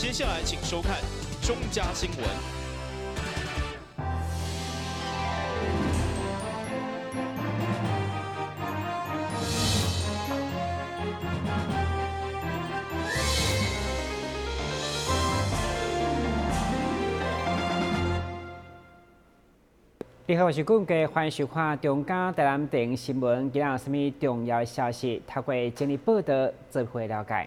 接下來請收看中嘉新聞。你好，我是顧家，歡迎收看中嘉台南電新聞。今仔有啥物重要消息？透過整理報道，做伙了解。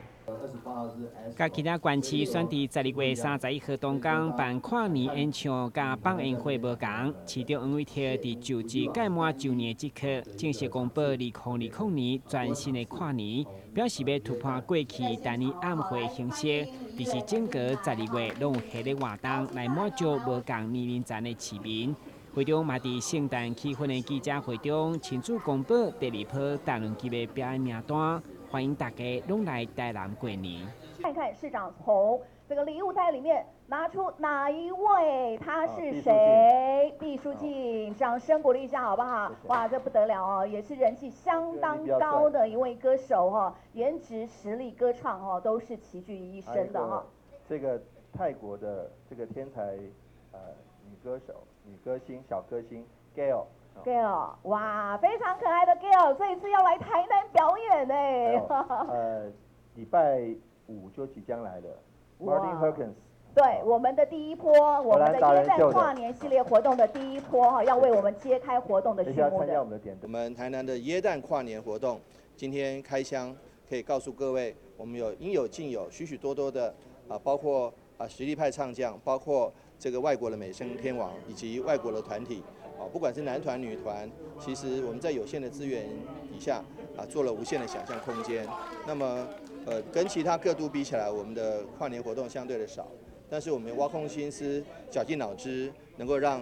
佮其他縣市選佇12月31號當工辦跨年演唱佮放煙火無仝，市長黃偉哲佇就職屆滿週年這刻，正式公布2020年全新的跨年，表示欲突破過去單一暗會形式，就是整個十二月攏有系列活動來滿足無仝年齡層的市民。會長嘛佇聖誕氣氛的記者會中，親自公布第二波大輪級的表演名單，歡迎大家攏來台南過年。看看市長從這個禮物袋裡面拿出哪一位？他是誰？畢書盡，掌聲鼓勵一下好不好？哇，這不得了哦，也是人氣相當高的一位歌手哈，顏值、實力、歌唱哦，都是齊聚於一身的哈。這個泰國的這個天才女歌手、女歌星、小歌星 Gail。 Gail，哇，非常可愛的 Gail，這一次要來台南表演呢。禮拜五就即將來了，Martin Herkens。對，我們的第一波，我們的耶誕跨年系列活動的第一波哈，要為我們揭開活動的序幕的。我們的點燈。我們台南的耶誕跨年活動，今天開箱，可以告訴各位，我們有應有盡有，許許多多的啊，包括啊實力派唱將，包括這個外國的美聲天王以及外國的團體，啊，不管是男團女團，其實我們在有限的資源底下啊，做了無限的想象空間。那麼，跟其他各都比起來，我們的跨年活動相對的少，但是我們挖空心思、絞盡腦汁，能夠讓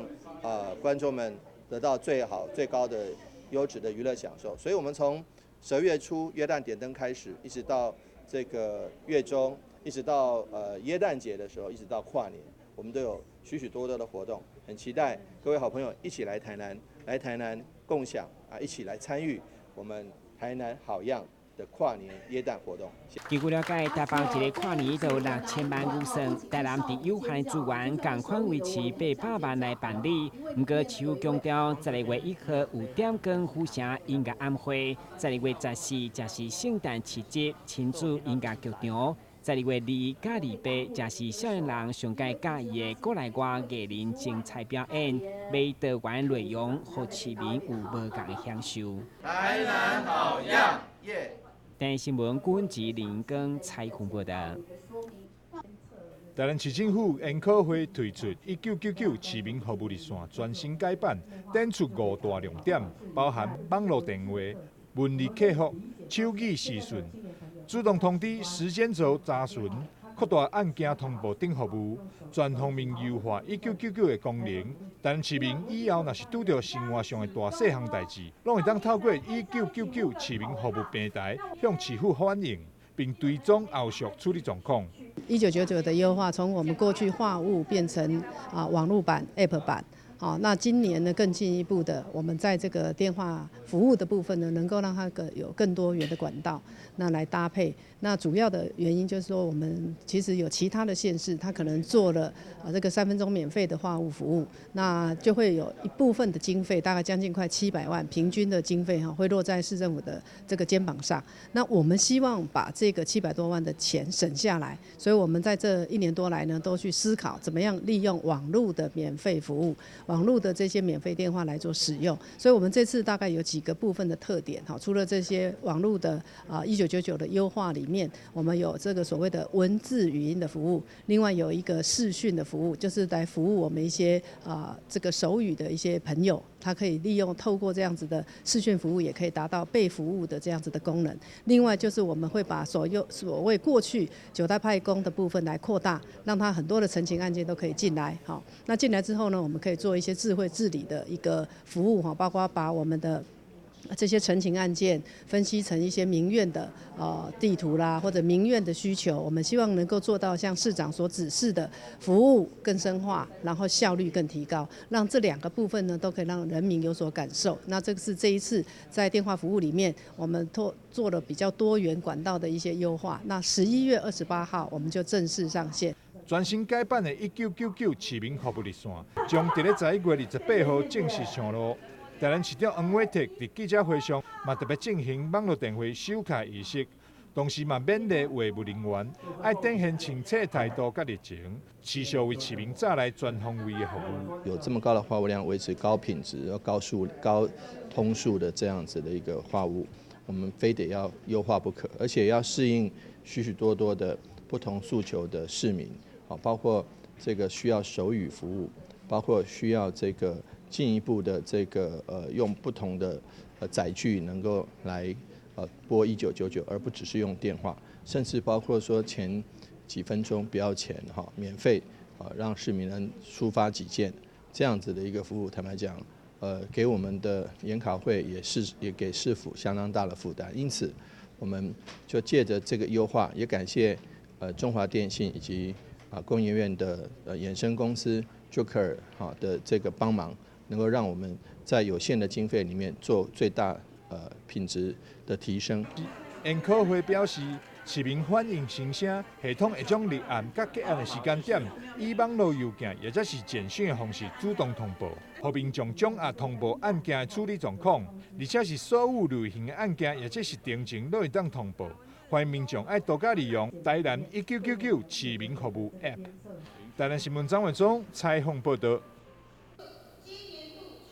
觀眾們得到最好、最高的優質的娛樂享受。所以，我們從12月初耶誕點燈開始，一直到這個月中，一直到耶誕節的時候，一直到跨年，我們都有許許多多的活動，很期待各位好朋友一起來台南，來台南共享啊，一起來參與我們台南好樣的跨年耶誕活動。據了解，台北一个跨年都有6000萬預算，台南佇有限資源，仝款維持800萬來辦理。毋過市府強調，12月1號有點光府城音樂晚會，12月14則是聖誕市集親子音樂劇場。12月2佮28，則是少年人上蓋佮意的國內外藝人精彩表演，欲多元內容，予市民有無仝的享受。台南好樣耶！電視新聞郭文吉林光采訪報道。台南市政府研考會推出1999市民服務熱線全新改版，展出五大亮點，包含網路電話、文字客服、手語視訊、主動通知、時間軸查詢、擴大案件通報等服務，全方面優化1999的功能。台南市民以後若是拄著生活上的大細項代誌，攏會當透過1999市民服務平台向市府反映，並追蹤後續處理狀況。 1999的優化，從我們過去話務變成啊網路版、App 版。好，那今年呢更進一步的，我們在這個電話服務的部分呢，能夠讓它更有更多元的管道，那來搭配。那主要的原因就是說，我們其實有其他的縣市，它可能做了啊這個3分鐘免費的話務服務，那就會有一部分的經費，大概將近快700萬，平均的經費哈，會落在市政府的這個肩膀上。那我們希望把這個700多萬的錢省下來，所以我們在這一年多來呢，都去思考怎麼樣利用網路的免費服務。網路的這些免費電話來做使用，所以我們這次大概有幾個部分的特點哈，除了這些網路的啊1999的優化裡面，我們有這個所謂的文字語音的服務，另外有一個視訊的服務，就是來服務我們一些啊這個手語的一些朋友，他可以利用透過這樣子的視訊服務，也可以達到被服務的這樣子的功能。另外就是我們會把所有所謂過去九大派工的部分來擴大，讓他很多的陳情案件都可以進來。好，那進來之後呢，我們可以做一些智慧治理的一個服務哈，包括把我們的這些陳情案件分析成一些民怨的地圖啦，或者民怨的需求，我們希望能夠做到像市長所指示的服務更深化，然後效率更提高，讓這兩個部分呢都可以讓人民有所感受。那這個是這一次在電話服務裡面，我們做了比較多元管道的一些優化。那11月28號我們就正式上線。全新改版的1999市民服務熱線，將佇咧11月28號正式上路。台南市長黃偉哲佇記者會上嘛特別進行網路電話收卡儀式，同時嘛勉勵話務人員愛展現親切態度佮熱情，持續為市民帶來全方位的服務。有這麼高的話務量，維持高品質、高速、高通速的這樣子的一個話務，我們非得要優化不可，而且要適應許許多多的不同訴求的市民，包括這個需要手語服務，包括需要這個進一步的這個用不同的載具能夠來撥1999，而不只是用電話，甚至包括說前幾分鐘不要錢哈，免費啊，讓市民能抒發己見，這樣子的一個服務，坦白講，給我們的研考會也是也給市府相當大的負擔，因此我們就借著這個優化，也感謝中華電信以及啊工研院的衍生公司 Joker 哈的這個幫忙，能夠讓我們在有限的經費裡面做最大品質的提升。研考會表示，市民反映心聲，系統會將立案佮結案的時間點，以網路郵件或者是簡訊的方式主動通報，予民眾掌握通報案件的處理狀況，而且是所有類型的案件，或者是定情攏會當通報。歡迎民眾愛多加利用台南1999市民服務 App。台南新聞張文忠採訪報道。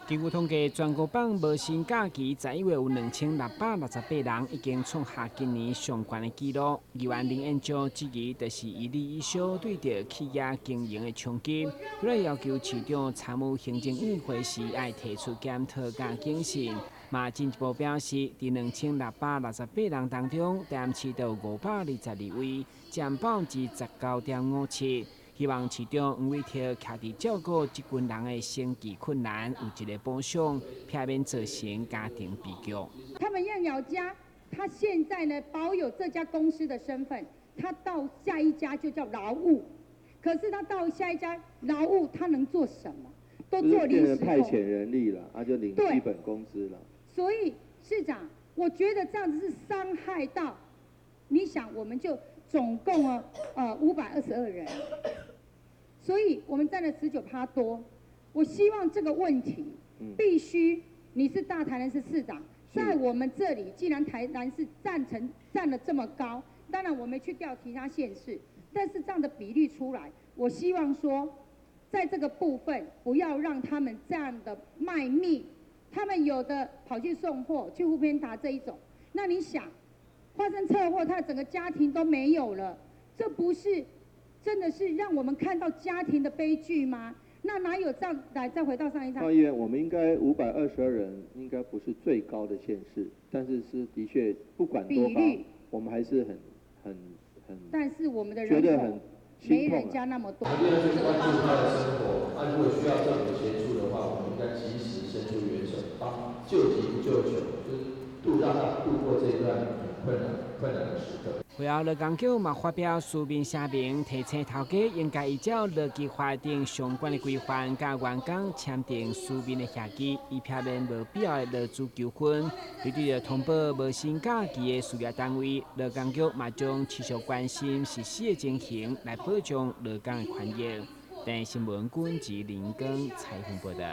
根據統計，全國放無薪假期11月有2668人，已經創下今年上懸的紀錄。議員林彥章質疑，就是一例一休對著企業經營的衝擊，佢來要求市長參與行政院會時，愛提出檢討佮謹慎。嘛進一步表示，佇2668人當中，台南市有522位，佔19.57%。希望市長黃偉哲徛佇照顧這群人的生計困難，有一個補償，避免造成家庭悲劇。他們要養家，他現在呢保有這家公司的身份，他到下一家就叫勞務。可是他到下一家勞務，他能做什麼？都做臨時工。派遣人力了，他就領基本工資了。所以市長，我覺得這樣子是傷害到，你想，我們就總共啊，522人。所以我們佔了19趴多，我希望這個問題必須，你是大台南市市長，在我們這裡，既然台南市贊成佔了這麼高，當然我沒去調其他縣市，但是這樣的比例出來，我希望說，在這個部分不要讓他們這樣的賣命，他們有的跑去送貨，去foodpanda這一種，那你想，發生車禍，他整個家庭都沒有了，這不是？真的是讓我們看到家庭的悲劇嗎？那哪有這樣？來，再回到上一張。鄺議員，我們應該522人，應該不是最高的縣市，但是是的確不管多高，我們還是很很很。但是我們的人口沒人家那麼多。我們要去關注他的生活，那如果需要政府協助的話，我們應該及時伸出援手，幫救急不救窮，就是度讓他度過這一段很困難的時刻。會後，勞工局嘛發表書面聲明，提醒頭家應該依照勞基法定相關的規範，佮員工簽訂書面的協議，以避免無必要的勞資糾紛。對對著通報無薪假期的事業單位，勞工局嘛將持續關心實施的情形，來保障勞工的權益。台視新聞軍吉林光採訪報道。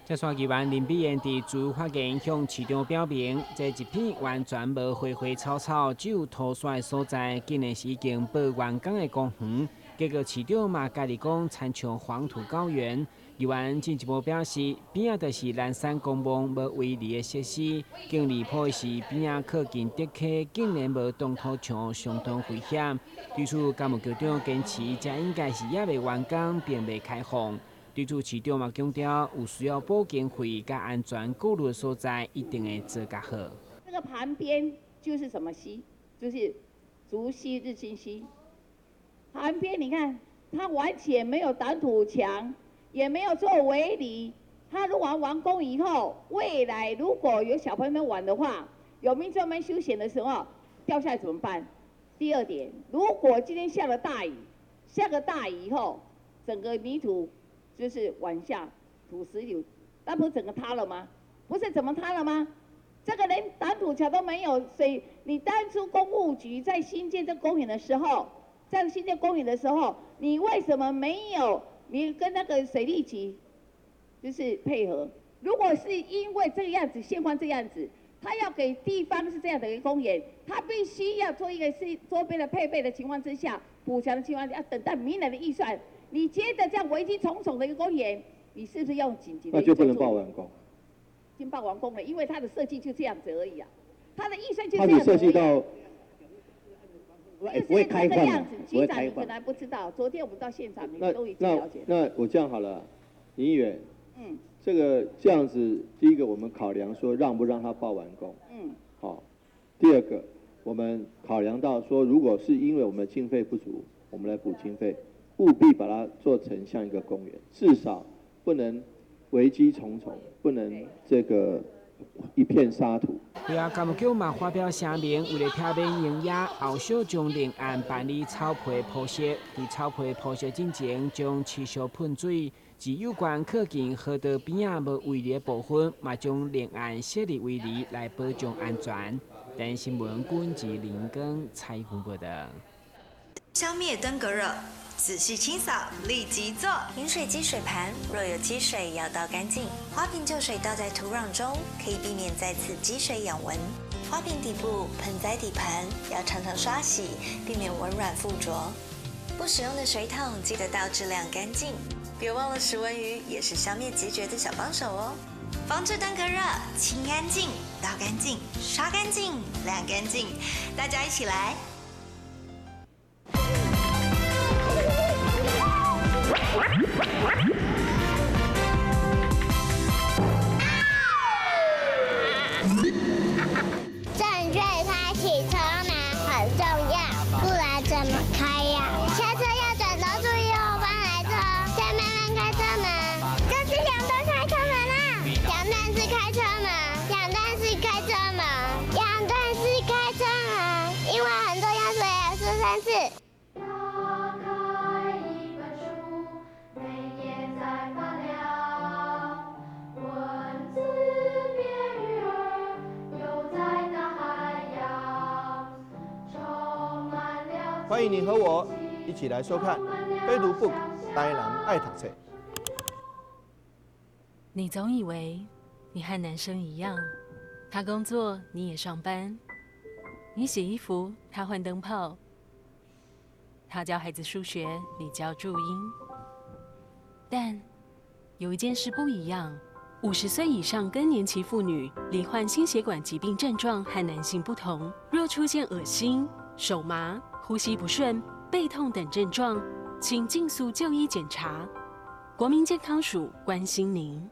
這線議員林美燕佇主發言向市長表明，這一片完全無花花草草，只有塗沙的所在，竟然是已經報完工的公園。結果市長嘛家己講，親像黃土高原。議員進一步表示，邊仔就是南山公墓無圍籬的設施，更離譜的是邊仔靠近竹溪，竟然無擋土牆，相當危險。對此，工務局長堅持，這應該是猶未完工，並未開放。對此，市長嘛強調，有需要補經費佮安全顧慮的所在，一定會做較好。這個旁邊就是什麼溪？就是竹溪、日新溪。旁邊你看，它完全沒有擋土牆，也沒有做圍籬。它如果完工以後，未來如果有小朋友們玩的話，有民眾們休閒的時候掉下來怎麼辦？第二點，如果今天下了大雨，下個大雨以後，整個泥土就是往下土石流，那不是整個塌了嗎？不是怎麼塌了嗎？這個連擋土牆都沒有，所以你當初工務局在興建這公園的時候，在新建公园的时候，你为什么没有你跟那个水利局就是配合？如果是因为这个样子，现况这样子，他要给地方是这样的一个公园，他必须要做一个是周边的配备的情况之下，补强的情况下，要等到明年的预算。你觉得这样危机重重的一个公园，你是不是要紧急的？那就不能报完工。已经报完工了，因为它的设计就这样子而已啊，它的预算就这样子。它设计到，不会开放。局长，你可能不知道，昨天我们到现场，你都已经了解。那我这样好了，林议员，这个这样子，第一个我们考量说让不让他报完工，好，第二个我们考量到说，如果是因为我们经费不足，我们来补经费，务必把它做成像一个公园，至少不能危机重重，不能这个一片沙土。对啊，教育局嘛发表声明，为了避免营业，后续将另案办理草皮铺设。伫草皮铺设进前，将持续喷水。至有关靠近河道边仔无围篱的部分，嘛将另案设立围篱来保障安全。台新闻军志林根采访报道。消灭登革热，仔细清扫，立即做。饮水机水盘若有积水，要倒干净。花瓶旧水倒在土壤中，可以避免再次积水养蚊。花瓶底部、盆栽底盘要常常刷洗，避免蚊卵附着。不使用的水桶记得倒置晾干净。别忘了食蚊鱼也是消灭孑孓的小帮手哦。防治登革热，清干净、倒干净、刷干净、晾干净，大家一起来。正确开启车门很重要，不然怎么开呀？下车要转头注意后方来车，再慢慢开车门。这是两段开车门啦，两段式开车门，两段式开车门，两段式开车门，因为很重要，所以要说三次。欢迎你和我一起来收看《非读 book 台南爱读册》。你总以为你和男生一样，他工作你也上班，你洗衣服他换灯泡，他教孩子数学你教注音。但有一件事不一样：50岁以上更年期妇女罹患心血管疾病症状和男性不同，若出现恶心、手麻、呼吸不顺、背痛等症状，请尽速就医检查。国民健康署关心您。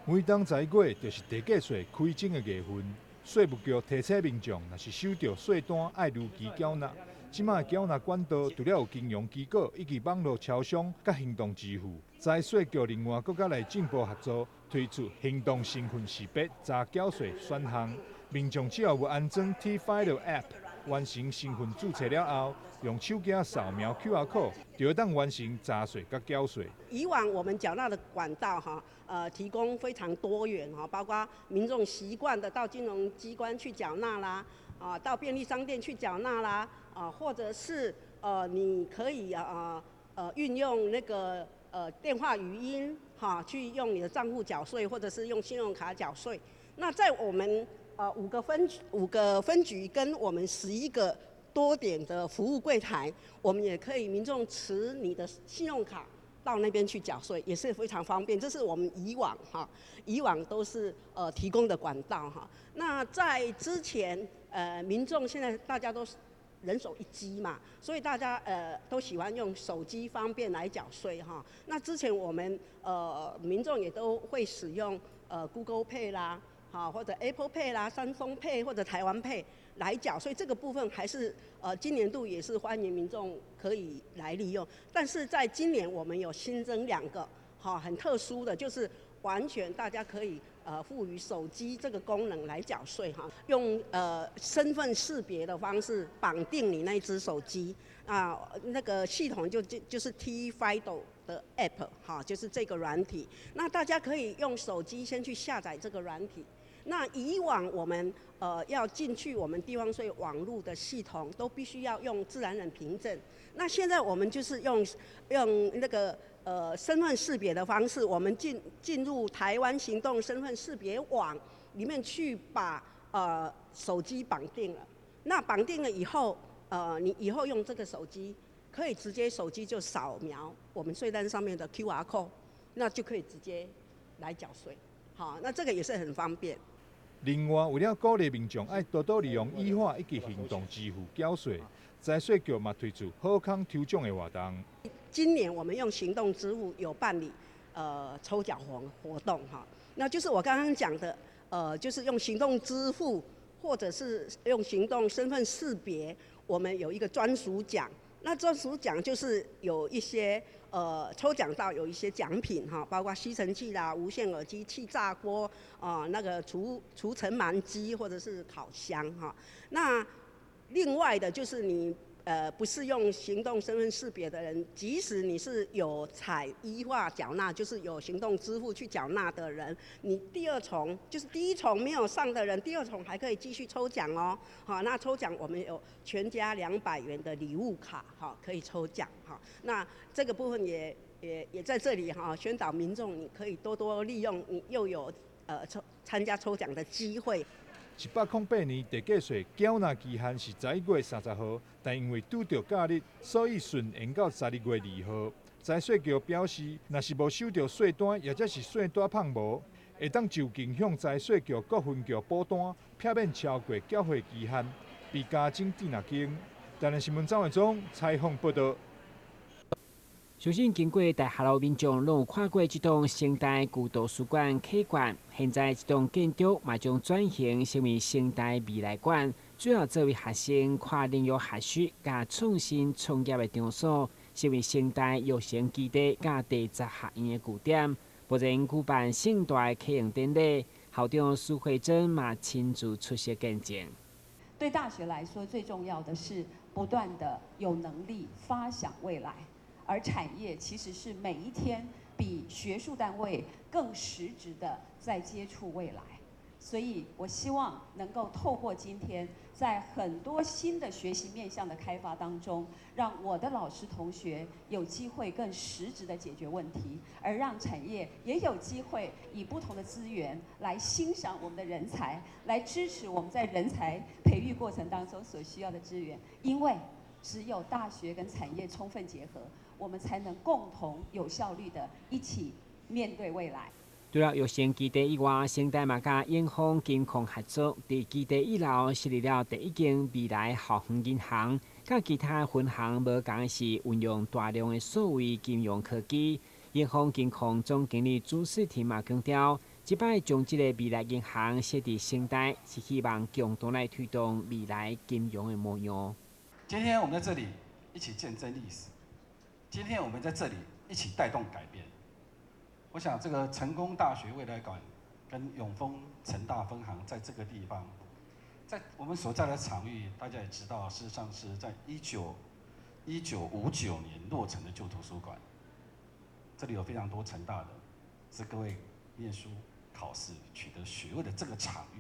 每当十一月，就是地价税开征的月份。税务局提醒民众，若是收到税单，爱如期缴纳。这摆缴纳管道除了有金融机构以及网路超商佮行动支付，财税局另外阁佮内政部合作推出行动身份识别查缴税选项，民众只要有安装 T-File App，完成身份注册了后，用手机扫描 QR code 就会当完成查税佮缴税。以往我们缴纳的管道哈，提供非常多元哈，包括民众习惯的到金融机关去缴纳啦，啊，到便利商店去缴纳啦。啊，或者是你可以运用那个电话语音哈，去用你的账户缴税，或者是用信用卡缴税。那在我们五个分局跟我们11个多点的服务柜台，我们也可以民众持你的信用卡到那边去缴税，也是非常方便。这是我们以往都是提供的管道哈。那在之前民众现在大家都是人手一机嘛，所以大家都喜欢用手机方便来缴税哈。那之前我们民众也都会使用Google Pay 啦，哈或者 Apple Pay 啦、三星 Pay 或者台湾 Pay 来缴，所以这个部分还是今年度也是欢迎民众可以来利用。但是在今年我们有新增2个哈很特殊的，就是完全大家可以赋予手机这个功能来缴税哈，用身份识别的方式绑定你那只手机，啊，那個系統就是 T-FIDO 的 App 哈，就是這個軟體。那大家可以用手機先去下載這個軟體。那以往我們要進去我們地方稅網路的系統，都必須要用自然人憑證。那現在我們就是用那個身份識別的方式，我們進入台灣行動身份識別網裡面去把手機綁定了。那綁定了以後，你以後用這個手機，可以直接手機就掃描我們稅單上面的 QR code，那就可以直接來繳稅。好，那這個也是很方便。另外，為了鼓勵民眾愛多多利用 e 化以及行動支付繳稅，財稅局嘛推出好康抽獎的活動。今年我們用行動支付有辦理抽獎活動哈，那就是我剛剛講的就是用行動支付或者是用行動身份識別，我們有一個專屬獎。那專屬獎就是有一些抽獎到有一些獎品哈，包括吸塵器啦、無線耳機、氣炸鍋啊、那個除塵蟎機或者是烤箱哈。那另外的就是你不是用行動身份識別的人，即使你是有採 e 化繳納，就是有行動支付去繳納的人，你第二重就是第一重沒有上的人，第二重還可以繼續抽獎哦。好，那抽獎我們有全家200元的禮物卡，哈，可以抽獎哈。那這個部分也在這裡哈，宣導民眾你可以多多利用，你又有抽參加抽獎的機會。108年地價稅繳納期限是11月30號，但因為拄著假日，所以順延到12月2號。財稅局表示，若是無收著稅單，抑者是稅單放無，會當就近向財稅局各分局補單，避免超過繳費期限，被加徵滯納金。台南新聞張偉忠採訪報導。相信經過大學路民眾攏有看過這棟成大舊圖書館啟館，現在這棟建築嘛將轉型成為成大未來館，主要作為學生跨領域學習佮創新創業的場所，成為成大育成基地佮地質學院的據點。目前舉辦盛大的啟用典禮，校長蘇慧貞嘛親自出席見證。對大學來說，最重要的是不斷的有能力發想未來。而產業其實是每一天比學術單位更實質的在接觸未來，所以我希望能夠透過今天在很多新的學習面向的開發當中，讓我的老師同學有機會更實質的解決問題，而讓產業也有機會以不同的資源來欣賞我們的人才，來支持我們在人才培育過程當中所需要的資源，因為只有大學跟產業充分結合，我們才能共同有效率的一起面對未來。除了育成基地以外，成大嘛佮永豐金控合作，佇基地一樓設立了第一間未來校園銀行。佮其他分行無仝的是，運用大量的數位金融科技。永豐金控總經理朱世廷嘛強調，這擺將這個未來銀行設佇成大，是希望共同來推動未來金融的模樣。今天我們在這裡一起見證歷史。今天我們在這裡一起帶動改變。我想這個成功大學未來館跟永豐成大分行在這個地方，在我們所在的場域，大家也知道，事實上是在1959年落成的舊圖書館。這裡有非常多成大的，是各位念書、考試取得學位的這個場域。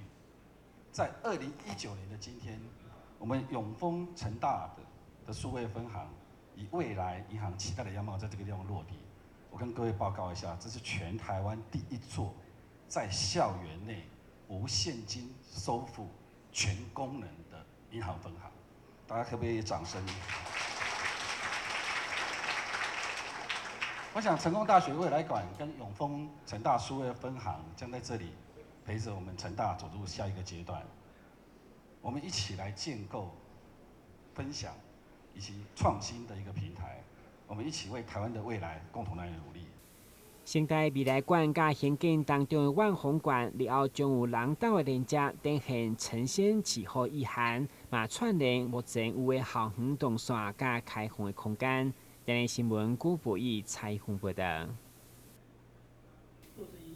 在2019年的今天，我們永豐成大的數位分行，以未來銀行期待的樣貌，在這個地方落地。我跟各位報告一下，這是全台灣第一座在校園內無現金收付全功能的銀行分行。大家可不可以掌聲？我想成功大學未來館跟永豐成大數位分行將在這裡陪着我們成大走入下一個階段。我們一起來建構、分享以及創新的一個平台，我們一起為台灣的未來共同來努力。成大未來館佮興建當中的萬豐館，日後將有廊道的連接，展現承先啟後意涵，嘛串聯目前有的校園動線佮開放的空間。台南新聞古博義採訪報導。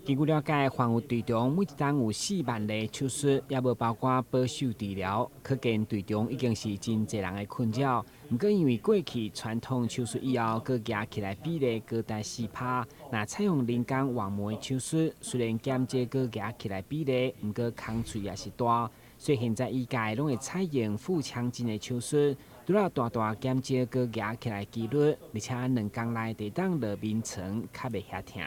根據了解，患有隊長每一冬有4萬例手術，也無包括保守治療，可見隊長已經是真濟人的困擾。毋過因為過去傳統手術以後，割額起來比例高達4%，若採用人工網膜的手術，雖然減少割額起來比例，毋過空喙也是大，所以現在醫界攏會採用腹腔鏡的手術，除了大大減少割額起來機率，而且2工內就會當落眠床，較袂遐疼。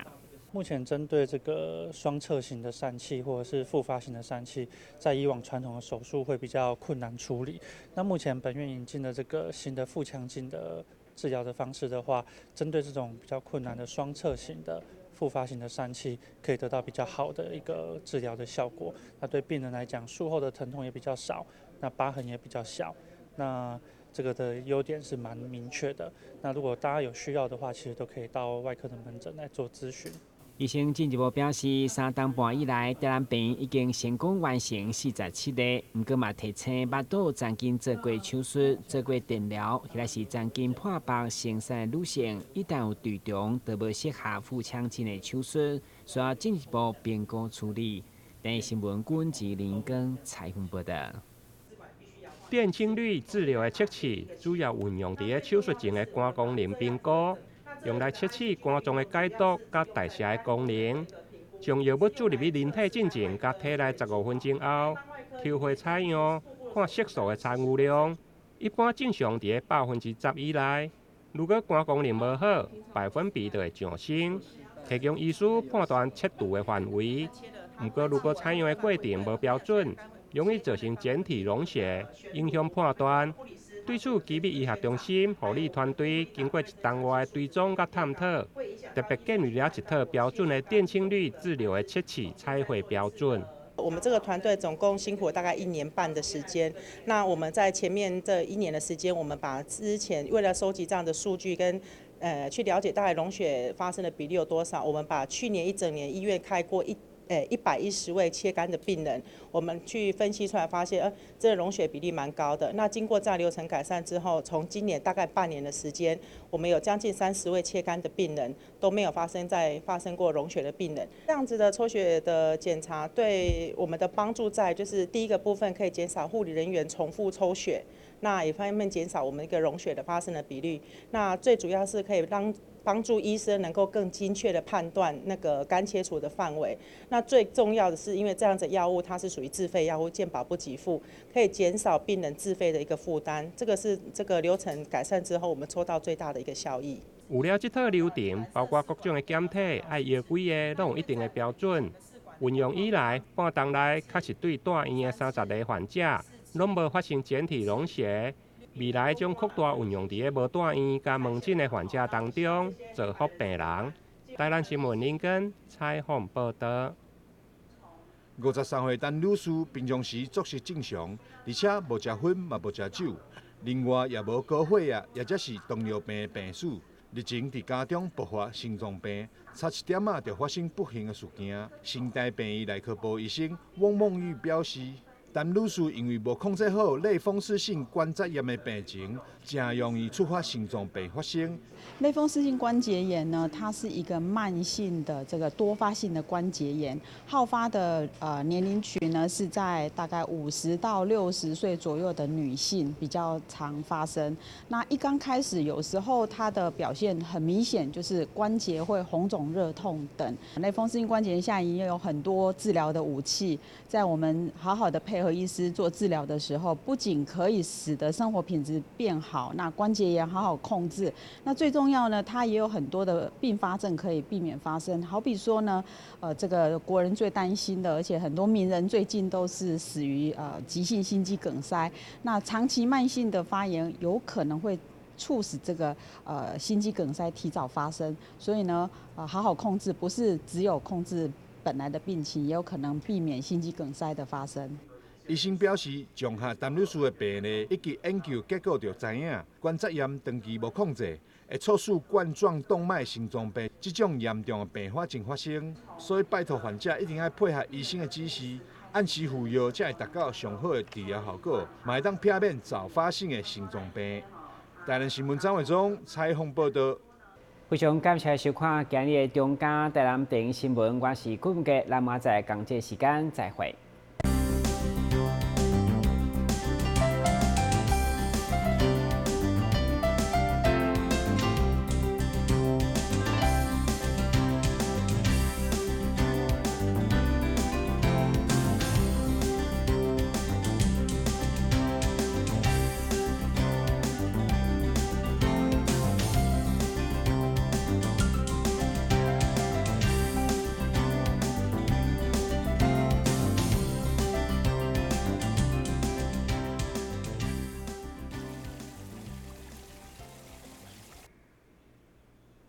目前針對這個雙側型的疝氣或者是復發型的疝氣，在以往傳統的手術會比較困難處理。那目前本院引進的這個新的腹腔鏡的治療的方式的話，針對這種比較困難的雙側型的復發型的疝氣，可以得到比較好的一個治療的效果。那對病人來講，術後的疼痛也比較少，那疤痕也比較小。那這個的優點是蠻明確的。那如果大家有需要的話，其實都可以到外科的門診來做諮詢。醫生進一步表示，3冬半以來，台南病院已經成功完成47例，毋過嘛提醒，腹肚曾經做過手術、做過電療，或者是曾經破腹生產的女性，一旦有隊長，就無適合腹腔鏡的手術，需要進一步評估處理。台視新聞阮志林根採訪報道。靛青綠滯留的測試主要運用佇咧手術前的肝功能評估，用來測試肝臟的解毒佮代謝的功能。將藥物注入去人體進前，佮體內15分鐘後，抽血採樣，看色素的殘餘量。一般正常佇咧10%以內。如果肝功能無好，百分比就會上升。提供醫師判斷切除的範圍。毋過，如果採樣的過程無標準，容易造成檢體溶血，影響判斷。對此，機密醫學中心護理團隊經過一冬外的追蹤佮探討，特別建立了一套標準的靛青綠滯留的測試採血標準。我們這個團隊總共辛苦了大概1年半的時間。那我們在前面這一年的時間，我們把之前為了收集這樣的數據跟去了解大概溶血發生的比例有多少，我們把去年一整年醫院開過110位切肝的病人，我們去分析出來，發現，這個溶血比例蠻高的。那經過這樣流程改善之後，從今年大概半年的時間，我們有將近30位切肝的病人都沒有發生過溶血的病人。這樣子的抽血的檢查對我們的幫助在，就是第一個部分可以減少護理人員重複抽血，那也方面減少我們一個溶血的發生的比率。那最主要是可以讓幫助醫生能夠更精確的判斷那個肝切除的範圍。那最重要的是，因為這樣子藥物它是屬於自費藥物，健保不給付，可以減少病人自費的一個負擔。這個是這個流程改善之後，我們抽到最大的一個效益。有了這套流程，包括各種的檢體、愛藥幾个，攏有一定的標準。運用以來，半冬內確實對住院的30个患者，攏無發生檢體溶血。未來將擴大運用佇咧無住院佮門診的患者當中，造福病人。台南新聞林根採訪報道。53歲陳女士平常時作息正常，而且無食薰嘛無食酒，另外也無高血壓，抑者是糖尿病的病史。日前佇家中爆發心臟病，差一點仔就發生不幸的事件。成大病院內科部醫生翁夢玉表示，陳女士因為無控制好類風濕性關節炎的病情，誠容易觸發心臟病發生。類風濕性關節炎呢，它是一個慢性的這個多發性的關節炎，好發的年齡群呢是在大概50到60歲左右的女性比較常發生。那一剛開始，有時候它的表現很明顯，就是關節會紅腫熱痛等。類風濕性關節炎現在已經有很多治療的武器，在我們好好的配合醫師做治療的時候，不僅可以使得生活品質變好，那關節炎好好控制，那最重要呢，它也有很多的併發症可以避免發生。好比說呢，這個國人最擔心的，而且很多名人最近都是死於急性心肌梗塞。那長期慢性的發炎有可能會促使這個心肌梗塞提早發生。所以呢，好好控制，不是只有控制本來的病情，也有可能避免心肌梗塞的發生。醫生表示，綜合陳女士的病例以及研究結果就知影，關節炎長期無控制，會促使冠狀動脈心臟病這種嚴重的併發症發生。所以拜託患者一定愛配合醫生的指示，按時服藥，才會達到上好的治療效果，嘛會當避免早發性的心臟病。台南新聞張偉忠採訪報道。非常感謝收看今日的中嘉台南電視新聞，我是顧文傑，咱明仔載仝這時間再會。